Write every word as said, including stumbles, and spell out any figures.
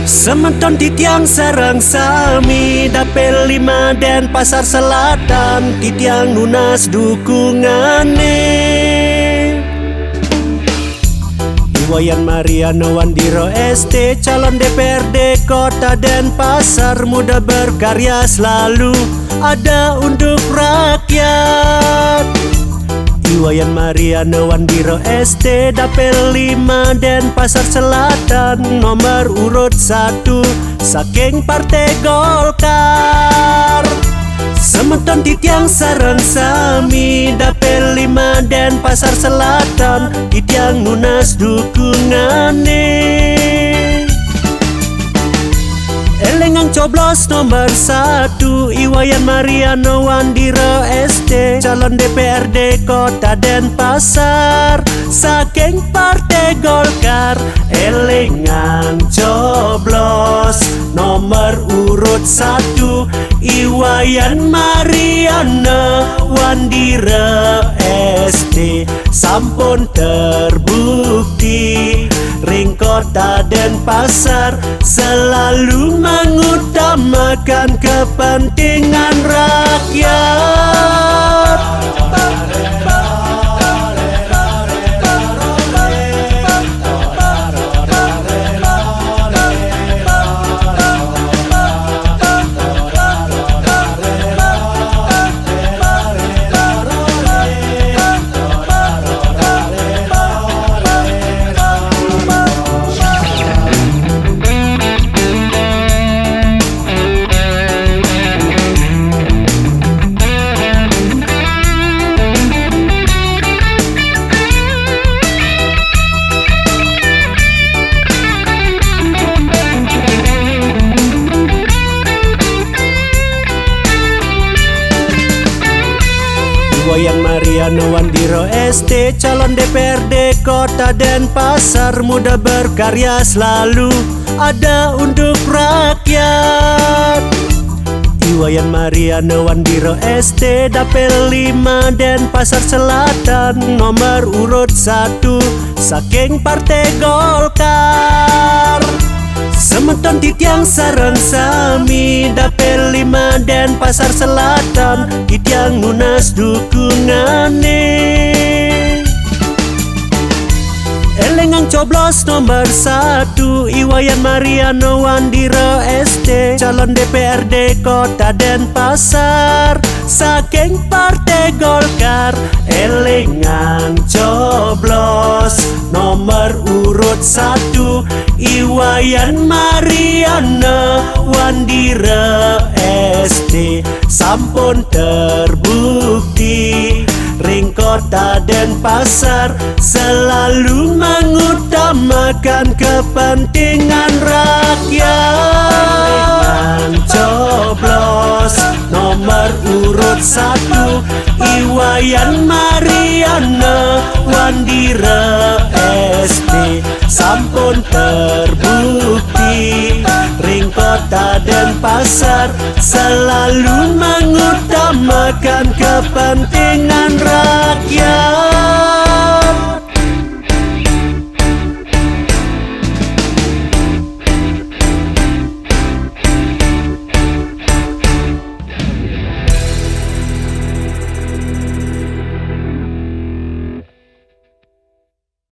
Semeton titiang sareng sami, Dapil lima Denpasar Selatan, titiang nunas dukungane. Iwayan Mariano Wandiro S T, calon D P R D Kota Denpasar, muda berkarya selalu ada untuk rakyat. Iwayan Mariano Wandiro S T, Dapil lima Denpasar Selatan, nomor urut satu saking Partai Golkar. Semeton titiang sareng sami, Dapil lima Denpasar Selatan, titiang nunas dukungane. Elengang coblos nomor satu, Iwayan Mariano Wandiro S T, calon D P R D Kota Denpasar, saking Partai Golkar. Elengang coblos nomor urut satu, Iwayan Mariano Wandiro S T, sampun terbukti ring Kota Denpasar selalu mengutamakan kepentingan rakyat. Iwayan Mariano Wandiro S T, calon D P R D Kota Denpasar, muda berkarya selalu ada untuk rakyat. Iwayan Mariano Wandiro S T, Dapil lima Denpasar Selatan, nomor urut satu saking Partai Golkar. Semeton titiang sareng sami, Dapil lima Denpasar Selatan, titiang nunas dukungane. Elengang coblos nomor satu, Iwayan Mariano Wandiro S T, calon D P R D Kota Denpasar, saking Partai Golkar. Elengang coblos nomor urut satu, Iwayan Mariano Wandiro S T, sampun terbukti ring Kota Denpasar selalu mengutamakan kepentingan rakyat. Elengang coblos nomor urut satu, Iwayan Mariano Wandiro S T, sampun terbukti ring Kota Denpasar selalu mengutamakan kepentingan rakyat.